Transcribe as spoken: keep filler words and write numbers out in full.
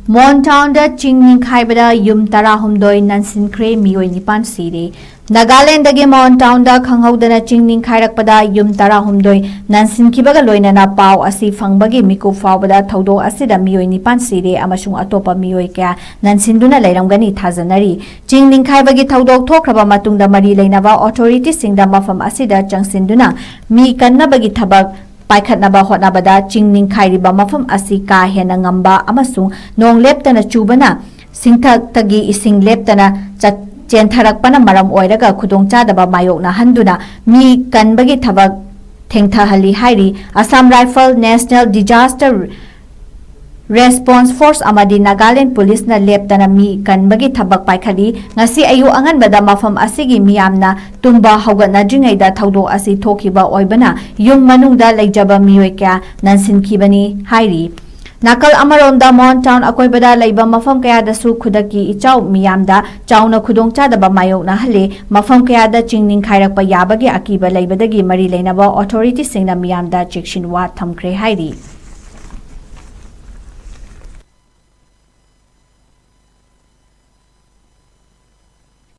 ꯃꯣꯟ ꯇꯥꯎꯟꯗ ꯆꯤꯡ ꯅꯤꯡꯈꯥꯏꯕꯗ ꯌꯨꯝ ꯇꯔꯥꯍꯨꯝꯗꯣꯏ ꯅꯟꯁꯤꯟꯈ꯭ꯔꯦ, ꯃꯤꯑꯣꯏ ꯅꯤꯄꯥꯟ ꯁꯤꯔꯦ꯫ ꯅꯥꯒꯥꯂꯦꯟꯗꯒꯤ ꯃꯣꯟ ꯇꯥꯎꯟꯗ ꯈꯪꯍꯧꯗꯅ ꯆꯤꯡ ꯅꯤꯡꯈꯥꯏꯔꯛꯄꯗ ꯌꯨꯝ ꯇꯔꯥꯍꯨꯝꯗꯣꯏ ꯅꯟꯁꯤꯟꯈꯤꯕꯒ ꯂꯣꯏꯅꯅ ꯄꯥꯎ ꯑꯁꯤ ꯐꯪꯕꯒꯤ ꯃꯤꯀꯨꯞ ꯐꯥꯎꯕꯗ ꯊꯧꯗꯣꯛ ꯑꯁꯤꯗ ꯃꯤꯑꯣꯏ ꯅꯤꯄꯥꯟ ꯁꯤꯔꯦ ꯑꯃꯁꯨꯡ ꯑꯇꯣꯞꯄ ꯃꯤꯑꯣꯏ ꯀꯌꯥ ꯅꯟꯁꯤꯟꯗꯨꯅ ꯂꯩꯔꯝꯒꯅꯤ ꯊꯥꯖꯅꯔꯤ꯫ ꯆꯤꯡ ꯅꯤꯡꯈꯥꯏꯕꯒꯤ ꯊꯧꯗꯣꯛ ꯊꯣꯛꯈ꯭ꯔꯕ ꯃꯇꯨꯡꯗ ꯃꯔꯤ ꯂꯩꯅꯕ ꯑꯣꯊꯣꯔꯤꯇꯤꯁꯤꯡꯗ ꯃꯐꯝ ꯑꯁꯤꯗ ꯆꯪꯁꯤꯟꯗꯨꯅ ꯃꯤ ꯀꯟꯅꯕꯒꯤ ꯊꯕꯛ ꯄꯥꯏꯈꯠꯅꯕ ꯍꯣꯠꯅꯕꯗ ꯆꯤꯡ ꯅꯤꯡꯈꯥꯏꯔꯤꯕ ꯃꯐꯝ ꯑꯁꯤ ꯀꯥ ꯍꯦꯟꯅ ꯉꯝꯕ ꯑꯃꯁꯨꯡ ꯅꯣꯡ ꯂꯦꯞꯇꯅ ꯆꯨꯕꯅ ꯁꯤꯡꯊꯛꯇꯒꯤ ꯏꯁꯤꯡ ꯂꯦꯞꯇꯅ ꯆꯠ-, ꯆꯦꯟꯊꯔꯛꯄꯅ ꯃꯔꯝ ꯑꯣꯏꯔꯒ ꯈꯨꯗꯣꯡꯆꯥꯗꯕ ꯃꯥꯌꯣꯛꯅꯍꯟꯗꯨꯅ ꯃꯤ ꯀꯟꯕꯒꯤ ꯊꯕꯛ ꯊꯦꯡꯊꯍꯜꯂꯤ ꯍꯥꯏꯔꯤ꯫ Assam rifle, national disaster response force ꯑꯃꯗꯤ ꯅꯥꯒꯥꯂꯦꯟ ꯄꯨꯂꯤꯁꯅ ꯂꯦꯞꯇꯅ ꯃꯤ ꯀꯟꯕꯒꯤ ꯊꯕꯛ ꯄꯥꯏꯈꯠꯂꯤ꯫ ꯉꯁꯤ ꯑꯌꯨꯛ ꯑꯉꯟꯕꯗ ꯃꯐꯝ ꯑꯁꯤꯒꯤ ꯃꯤꯌꯥꯝꯅ ꯇꯨꯝꯕ ꯍꯧꯒꯠꯅꯗ꯭ꯔꯤꯉꯩꯗ ꯊꯧꯗꯣꯛ ꯑꯁꯤ ꯊꯣꯛꯈꯤꯕ ꯑꯣꯏꯕꯅ ꯌꯨꯝ ꯃꯅꯨꯡꯗ ꯂꯩꯖꯕ ꯃꯤꯑꯣꯏ ꯀꯌꯥ ꯅꯟꯁꯤꯟꯈꯤꯕꯅꯤ ꯍꯥꯏꯔꯤ꯫ ꯅꯥꯀꯜ ꯑꯃꯔꯣꯝꯗ ꯃꯣꯟ ꯇꯥꯎꯟ ꯑꯀꯣꯏꯕꯗ ꯂꯩꯕ ꯃꯐꯝ ꯀꯌꯥꯗꯁꯨ ꯈꯨꯗꯛꯀꯤ ꯏꯆꯥꯎ ꯃꯤꯌꯥꯝꯗ ꯆꯥꯎꯅ ꯈꯨꯗꯣꯡꯆꯥꯗꯕ ꯃꯥꯌꯣꯛꯅꯍꯜꯂꯤ꯫ ꯃꯐꯝ ꯀꯌꯥꯗ ꯆꯤꯡ ꯅꯤꯡꯈꯥꯏꯔꯛꯄ ꯌꯥꯕꯒꯤ ꯑꯀꯤꯕ ꯂꯩꯕꯗꯒꯤ ꯃꯔꯤ ꯂꯩꯅꯕ ꯑꯣꯊꯣꯔꯤꯇꯤꯁꯤꯡꯅ ꯃꯤꯌꯥꯝꯗ ꯆꯦꯛꯁꯤꯟꯋꯥ ꯊꯝꯈ꯭ꯔꯦ ꯍꯥꯏꯔꯤ꯫